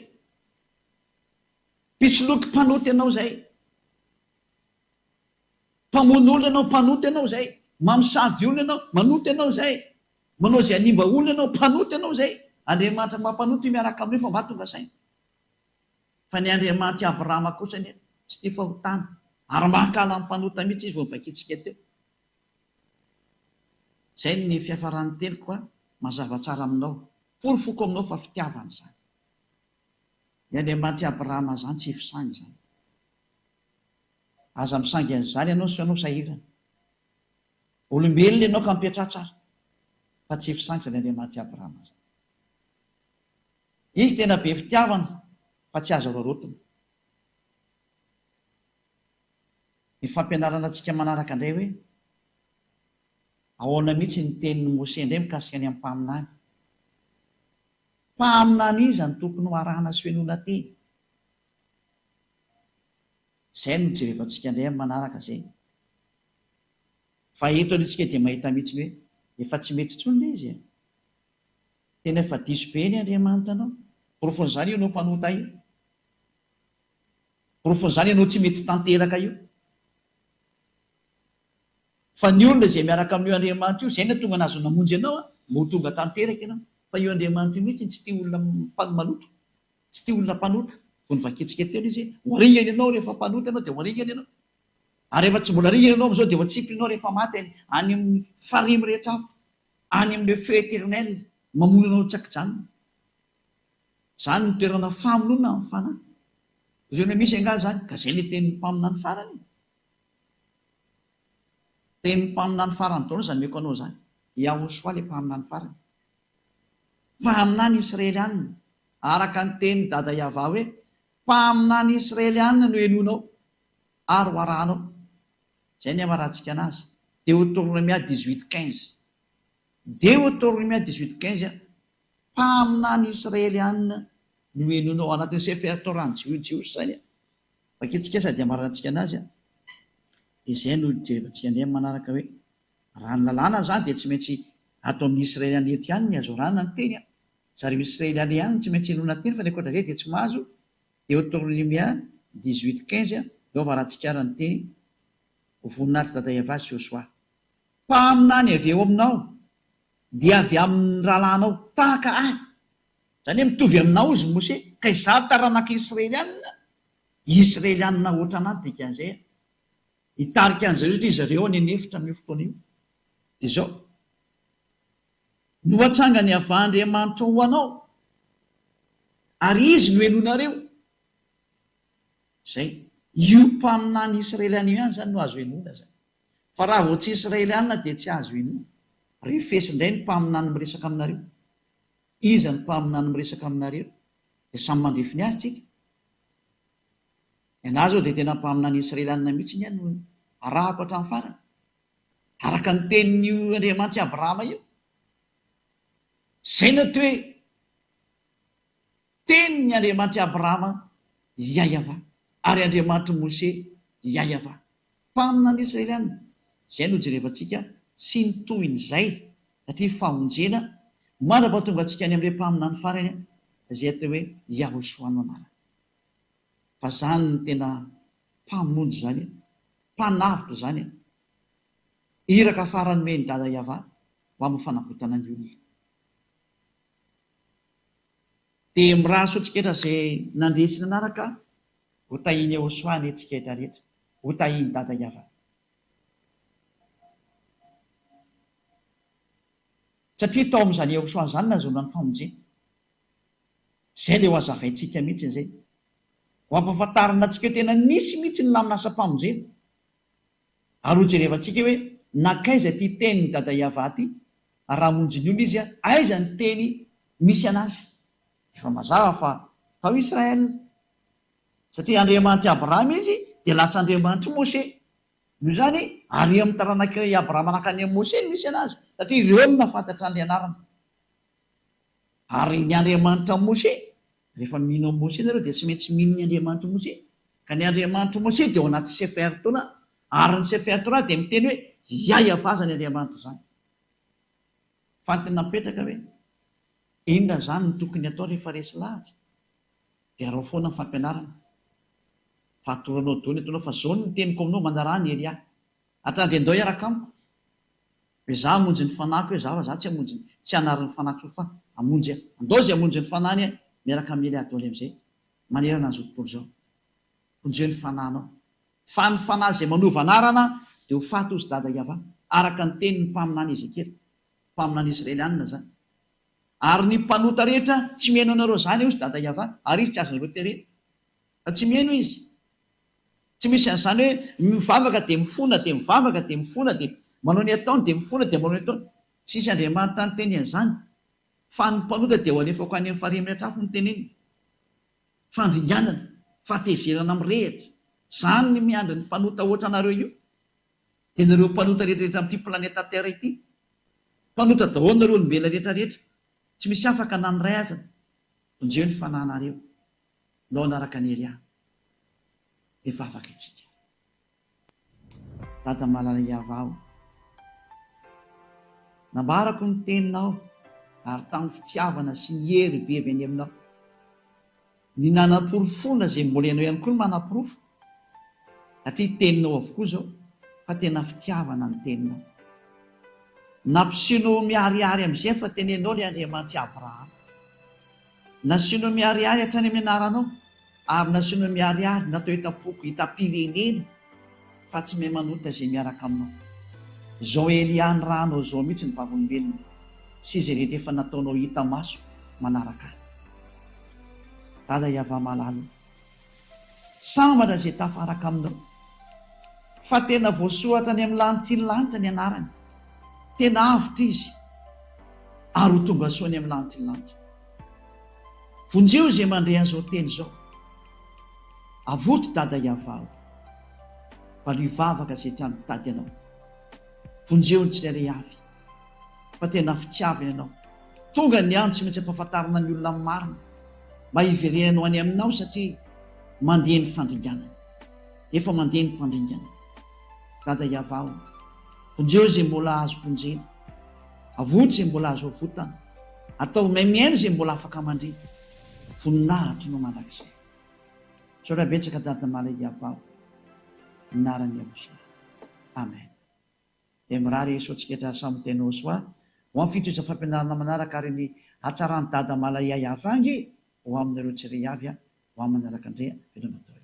Mpisoloky, mpanota ianao izay. Mpamono olona ianao, mpanota ianao izay. Mamosavy olona ianao, manota ianao izay. Manao izay hanimba olona ianao, mpanota ianao izay. Andriamanitra mampanota io miaraka aminao io fa mba tonga saina. Fa ny Andriamanitr'i Abrahama kosa anie tsy tia fahotana ary mankahala ny mpanota mihitsy izy vao novakintsika teo. Izay ny fiafaran'ny teniko a, mazava tsara aminao. Porofoko aminao fa fitiavana izany. Ny Andriamanitr'i Abrahama izany tsy fisaina izany. Aza misangy an'izany ianao sao ianao sahirana. Olombelona ianao ka mipetraha tsara fa tsy fisangy izany Andriamanitr'i Abrahama izany. Izy tena be fitiavana fa tsy azo araraotina. Ny fampianarana antsika manaraka indray hoe ahoana mihitsy ny tenin'i Mose indray mikasika ny mpaminany. Mpaminany iza no tokony ho arahana sy henoina teny? Izay no jerevantsika indray amin'ny manaraka izay. Fa eto anie tsika dia mahita mihitsy ny hoe efa tsy mety intsony ilay izy e. Tena efa diso be ny Andriamanitra anao. Porofon'izany io ianao mpanota io. Porofon'izany ianao tsy mety tanteraka io. Fa ny olona izay miaraka amin'io Andriamanitra io, izay no tonga nahazo namonjy anao, mba ho tonga tanteraka ianao. Fa io Andriamanitra io mihitsy tsy tia olona mpanao maloto. Tsy tia olona mpanota. Vao novakintsika teo ilay izy hoe, ho aringana ianao rehefa mpanota ianao dia ho aringana ianao. Ary rehefa tsy mbola ringana ianao amin'izao dia ho atsipiny ianao rehefa maty any any amin'ny farihy mirehitra afo, any amin'ny le feu éternel mamono anao tsy an-kijanona. Izany no toerana famonoana ny fanahy. Izao no misy angaha izany? Ka izay ilay tenin'ny mpaminany farany e. Tenin'ny mpaminany farany daholo izany omeko anao izany. Yahoshua ilay mpaminany farany. Mpaminany Israelianina, araka ny tenin'i Dada Yavah hoe, Mpaminany Israelianina no henoinao ary ho arahanao. Izay ny hamarantsika anazy. Deotornomia dix-huit quinze. Deotornomia dix-huit quinze, Mpaminany Israelianina no henoinao. Ao anatin'ny Sefer Torah ny Jiosy izany. Vakintsika sady hamarantsika anazy. Dia izay no jerevantsika indray amin'ny manaraka hoe, raha ny lalàna izany dia tsy maintsy ato amin'ny Israeliana eto ihany ny azo arahana ny teny. Zareo Israeliana ihany no tsy maintsy henoina teny fa ny ankoatra izay dia tsy mahazo, Deoteronomia dix-huit quinze, Ndao varantsika ny teny, Ho voninahitr'i Dada Yavah sy Josoa. Mpaminany avy eo aminao dia avy amin'ny rahalahinao tahaka ahy. Izany hoe mitovy aminao izy Mose, ka izaho taranaka Israeliana, Israeliana ohatranà ny dikan'izay. Hitarika an'izareo satria zareo any an'efitra amin'io fotoana io. Dia izao. No hatsangany avy Andriamanitra ho anao, ary Izy no henoinareo. Izay. Io mpaminany Israeliana io ihany izany no azo henoina izany. Fa raha vao tsy Israeliana dia tsy azo henoina. Refeso indray ny mpaminany miresaka aminareo. Iza ny mpaminany miresaka aminareo? Dia samy mandrefy ny azy tsika. Ny anah izao dia tena mpaminany Israeliana mihitsy ny ahy no arahako hatramin'ny farany. Araka ny tenin'io Andriamanitr'i Abrahama io. Izay no atao hoe tenin'ny Andriamanitr'i Abrahama Yayavah ary Andriamanitr'i Mose Yayavah. Mpaminany Israeliana. Izay no jerevantsika sy ny tohin'izay satria famonjena mandra-pahatonga antsika any amin'ilay mpaminany farany izay atao hoe Yahoshuah no anarany. Fa izany no tena mpamonjy izany e! Mpanavotra izany e! Iraka farany nomen'i Dada Yavah ho amin'ny fanavotana ny olona. Dia mirary soa antsika rehetra izay nandeha sy nanaraka, ho tahian'i Yehosua anie tsika rehetra rehetra, ho tahian'i Dada Yavah. Satria tao amin'izany Yehosua izany nahazoana ny famonjena. Izay ilay ho hazavaintsika mihitsy izay. Ho ampahafantarina antsika hoe tena nisy mihitsy ny lamin'asam-pamonjena. Ary ho jerevantsika hoe nankaiza ity tenin'i Dada Yavah ity, ary raha hamonjy ny olona izy, aiza ny teny misy an'azy. Efa mazava fa tao Israël. Satria Andriamanitr'i Abrahama izy, dia lasa Andriamanitr'i Moshe. Noho izany, ary amin'ny taranak'i Abrahama nankany amin'i Moshe no misy an'azy, satria ireo no nahafantatra an'ilay anarana. Ary ny Andriamanitra Moshe, rehefa mino an'i Moshe nareo dia tsy maintsy mino ny Andriamanitr'i Moshe. Ka ny Andriamanitr'i Moshe dia ao anaty Sefer Torah, ary ny Sefer Torah dia miteny hoe Yahweh izany Andriamanitra izany. Fa ny tena mipetraka hoe, inona izany no tokony atao rehefa resy lahatra? Dia araho foana ny fampianarana. Fa atoro anao daholo ny ataonao fa izao no teniko aminao, manaraha an'i Elia. Hatrany dia ndao hiaraka amiko. Hoe za hamonjy ny fanahiko hoe za fa za tsy hamonjy tsy hanary ny fanahiko fa hamonjy aho. Andao izay hamonjy ny fanahiny eh miaraka amin'i Elia daholo amizay manerana an'izao tontolo izao. Vonjeo ny fanahinao. Fa ny fanahy izay manova anarana dia ho faty hozy dada Yavah araka ny tenin'ny mpaminany Ezekiela. Mpaminany Israelianina izany. Ary ny mpanota rehetra tsy mihaino anareo izany hozy dada Yavah ary izy tsy azonareo terena. Fa tsy mihaino izy. Tsy misy an'izany hoe mivavaka dia mifona dia mivavaka dia mifona dia manao ny ataony dia mifona dia manao ny ataony. Tsisy Andriamanitra niteny an'izany. Fa ny mpanota dia ho alefako any amin'ny farihy mirehitra afo no teneniny. Fandringanana, fahatezerana mirehitra. Izany ny miandry ny mpanota hoatra anareo io. Dia nareo mpanota rehetra rehetra amin'ity planeta terre ity. Mpanota daholo nareo olombelona rehetra rehetra. Tsy misy afaka na ny iray aza. Vonjeo ny fanahinareo. Ndao hanaraka an'i Elia. Hivavaka isika. Dada malala Yavah o. Nambarako ny teninao ary tamin'ny fitiavana sy ny hery be avy any aminao. Ny nanaporofoana izay mbola ianao ihany koa no manaporofo satria teninao avokoa izao fa tena fitiavana ny teninao. Nampiseho miharihary amin'izay fa tenenao ilay Andriamanitr'i Abrahama. Nasianao miharihary hatrany amin'ny anaranao, ary nasianao miharihary natao hitam-poko, hitam-pirenena, fa tsy mahay manota izay miaraka aminao. Izao Elia nirahanao izao mihitsy ny vavolombelona sy izay rehetra efa nataonao hita maso manaraka ahy. Dada Yavah malala o. Sambatra izay tafaraka aminao. Fa tena voasoratra any amin'ny lanitry ny lanitra ny anarany. Tena avotra izy ary ho tonga soa any amin'ny lanitry ny lanitra. Vonjeo izay mandre an'izao teny izao. Avoto Dada Yavah o. Valio vavaka izay trano mitady anao. Vonjeo ny tsirairay avy. Fa tena fitiavana ianao. Tonga ny andro tsy maintsy ampahafantarina ny olona ny marina mba hiverenany ho any aminao satria mandeha ny fandringanana. Efa mandeha ny mpandringana. Dada Yavah o. Vonjeo izay mbola azo vonjena. Avoto izay mbola azo avotana. Ataovy mahay mihaino izay mbola afaka mandre. Voninahitro no mandrakizay. Misaotra betsaka Dada Malay Yavah o. Anaran'i Yahosoa. Amen. Dia mirary soa antsika rehetra samy tena ho soa ho amin'ny fitohizan'ny fampianarana manaraka ary ny hatsaran'i Dada Malay Yavah ange ho aminareo tsiraiavy ho amin'ny manaraka indray veloma daholo.